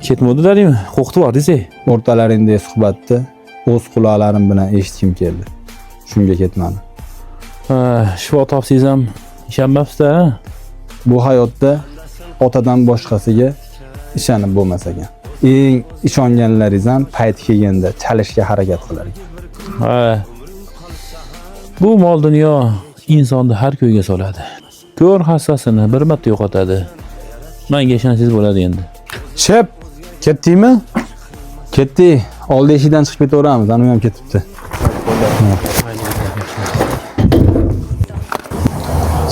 Ketmadi dadimi? Qo'rqitib yubordingiz. O'rtalaringdagi suhbatni o'z quloqlarim bilan eshitgim keldi. Shunga ketmadim. Ha, shifo topsangiz ham ishonmabsiz-da. Ha? Bu hayotda otadan boshqasiga ishonib bo'lmas ekan. Eng ishonganlaringiz ham payti kelganda chalishga harakat qilar ekan. Ha. Bu mol dunyo insonni har ko'yga soladi. Ko'r hassasini bir marta yo'qotadi. Menga ishonsangiz bo'ladi endi. Shep, ketdingmi? Ketdik. Oldi eshikdan chiqib ketaveramiz. Anu ham ketibdi.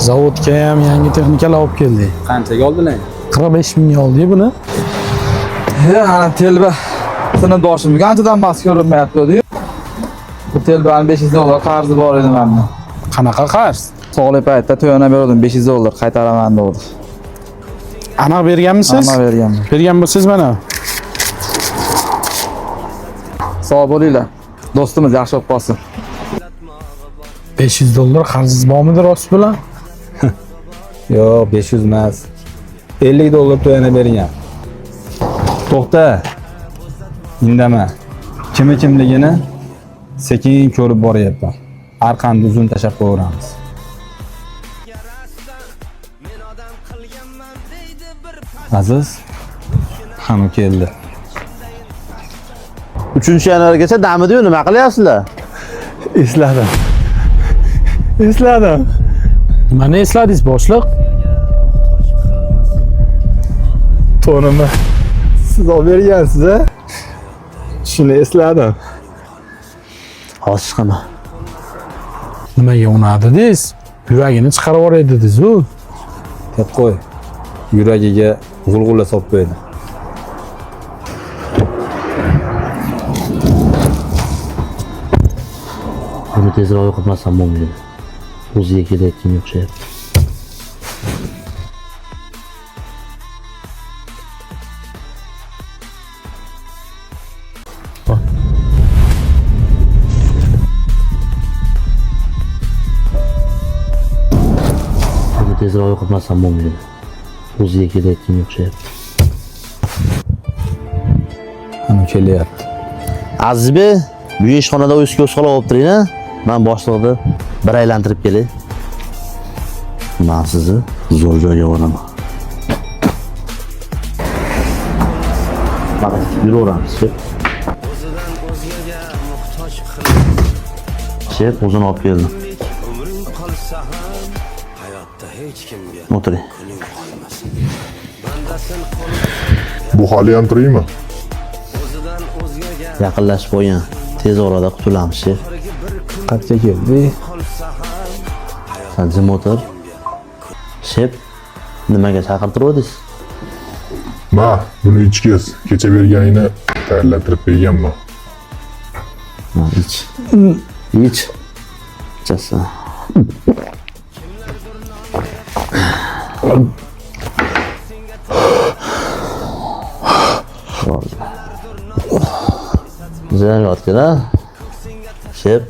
Zavodga ham yangi texnikalar olib keldik. Qanchaga oldilar? 45 mingga oldik buni. Ana telba sinfdoshimga anchadan bas ko'rinmayapti dedi. Bu telbani 500 dollar qarzi bor edi menda. Qanaqa qarz? Sog'lik paytda to'yona berdim 500 dollar qaytaraman dedi. Aniq berganmisiz? Hamma berganman. Bergan bo'lsangiz mana. Sog' bo'linglar. Do'stimiz yaxshi bo'lib qolsin. 500 dollar qarzingiz bormidi rost bilan? Yo'q, 500 emas. 50 dollar to'yana bergan. To'xta. Indama. Kimi kimligini sekin ko'rib boryapman. Arqamni uzun tashlab qo'yaveramiz. Aziz, hamma keldi. 3 yanvargacha damida nima qilyapsizlar? Esladim. Esladim. Nimani esladingiz boshliq? To'nimni siz olib bergansiz a? Shuni esladim. Hozir chiqaman. Nimaga unadi dedingiz? Yuragini chiqarib yuboray dedingiz-u. Deb qo'y. Yuragiga g'ulg'ula solib qo'ydi. Buni tezroq yo'qotmasam bo'lmaydi. O'ziga kelayotganga o'xshayapti. Buni tezroq yo'qotmasam bo'lmaydi. O'ziga kelayotganga o'xshayapti. Ana kelyapti. Azizbek, bu ishxonada o'z ko'z quloq bo'lib turing, a? Men boshliqni bir aylantirib kelay. Men sizni zo'r joyga boraman. Mana yuraveramiz, shef. Shef o'zini olib keldim. O'tiring. Bu hali ham tirikmi? Yaqinlashib qo'ying. Tez orada qutulamiz, shef. Qayerga keldi? San jim o'tir. Shef, nimaga chaqirtiruvdingiz? Ma, buni ichgiz. Kecha berganingni tayyorlatirib berganman. Ha, ich. Ich. Ichasan. Bo'ldi. Jim yotgin, a? Shef,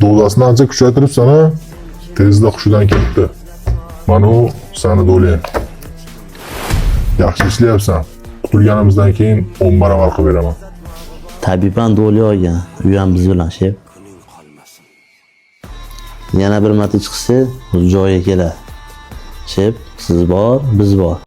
Dozasini ancha kuchaytiribsan a? Tezda hushidan ketdi. Mana u sani do'ling. Yaxshi ishlayapsan. Qutulganimizdan keyin 10 barobar qilib beraman. tabiban do'li olgan. U ham biz bilan, shef. Yana bir marta chiqsa, joyiga keladi. Shef, siz bor, biz bor.